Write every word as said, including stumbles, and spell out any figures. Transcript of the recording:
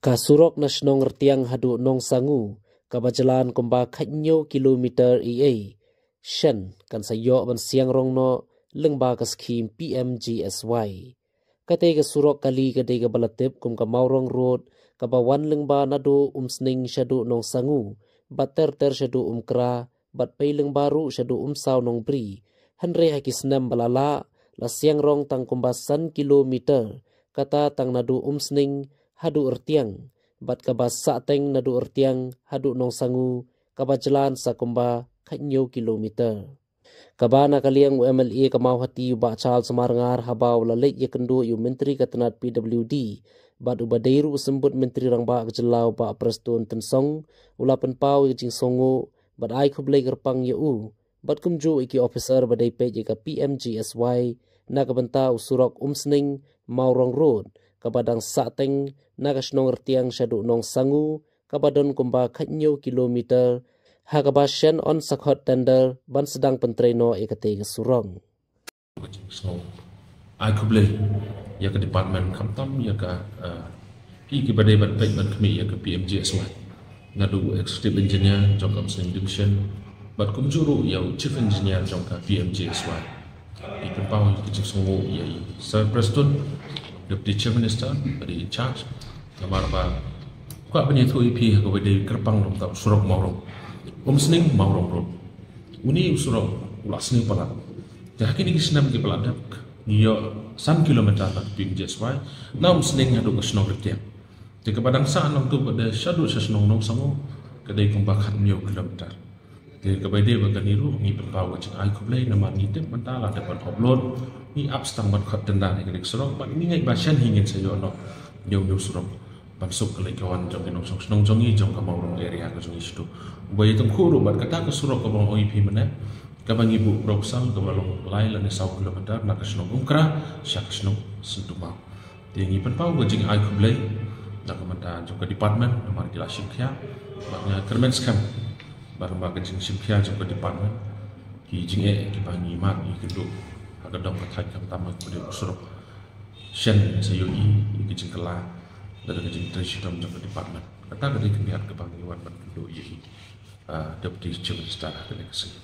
Ka surok na shnong Rtiang haduh Nongsangu, kaba jlan kumba khathynñiew kilometer ei ei, shen kan sa ïoh ban siang rong noh lyngba ka skhim P M G S Y. Katei ka surok kali ka dei kaba la tip kum ka Mawrong Road, kaba wan lyngba naduh Umsning shaduh Nongsangu, bad ter ter shaduh Umkra, bad pei lyngba ruh shaduh Umsaw Nongbri. Hynrei ha ki snem ba la lah, la siang rong tang kumba san kilometer, kata tang naduh Umsning haduh Rtiang, bad kaba sahteng naduh Rtiang haduh Nongsangu, kaba jlan sa kumba khathynñiew kilometer. Kaba na ka liang u M L A ka Mawhati u Bah Charles Marngar haba u la leit ïakynduh ïa u Myntri ka tnat P W D bad uba dei ruh u Symbud Myntri Rangbah ka jylla u Bah Prestone Tynsong, u la pynpaw ïa ka jingsngewnguh bad ai khublei kyrpang ïa u bad kumjuh ïa ki officer ba dei peit ïa ka P M G S Y na ka bynta u surok Umsning Mawrong Road, kaba dang sahteng na ka shnong Rtiang shaduh Nongsangu, kaba don kumba khathynñiew kilometer, ha kaba shen yn sa khot tender ban sdang pyntrei noh ïa katei ka surok. Ai khublei ïa ka department, khamtam ïa ka, eh, ki, kiba dei ban peit ban khmih ïa ka P M G S Y. Naduh u executive engineer jong ka Umsning Division bad kumjuh ruh ïa u chief engineer jong ka P M G S Y. Ngi pynpaw ïa ka jingsngewnguh ïa i Sir Prestone, Deputy Chief Minister, ba dei in charge. Namar ba kwah ban ïathuh ïa phi ha kaba dei kyrpang ruh tang surok Mawrong, Umsning Mawrong Road. Une u surok u la sniew palat. Te ha kine ki snem kiba la dep, ngi ïoh san kilometer na ka P M G S Y, na Umsning haduh ka shnong Rtiang. Te kaba dang sah nangtu ka dei shaduh sha shnong Nongsangu, ka dei kumba khathynñiew kilometer. Te kaba ïadei bad kane ruh ngi pynpaw ka jingai khublei namar ngi tip mynta la dep ban upload, ngi ap sdang ban khot tender ïa kane ka surok bad ngi ngeit ba shen hi ngin sa ïoh noh ïa une u surok ban suk ka leit ka wan jong ki nongshong shnong jong ngi jong ka Mawrong area ka jong ngi shatu. Uba ïatyngkhuh ruh bad kata ka surok kaba nga ong ïa phi mynne, kaba ngi buh proposal kaba long lai lane saw kilometer na ka shnong Umkra sha ka shnong Syntumaw. Te ngi pynpaw ka jingai khublei na ka bynta jong ka department namar ki la shim khia bad nga kyrmen skhem ba lyngba ka jingshim khia jong ka department, ki jingeh kiba ngi mad ngi kynduh ha ka dong ka thaiñ khamtam ha kaba dei u surok, shen sa ïohi ïa ka jingkylla lada ka jingtrei shitom jong ka department. Kata ka dei ka niat kaba ngi wan ban kynduh ïa i, ah, Deputy Chief Minister ha kane ka sngi.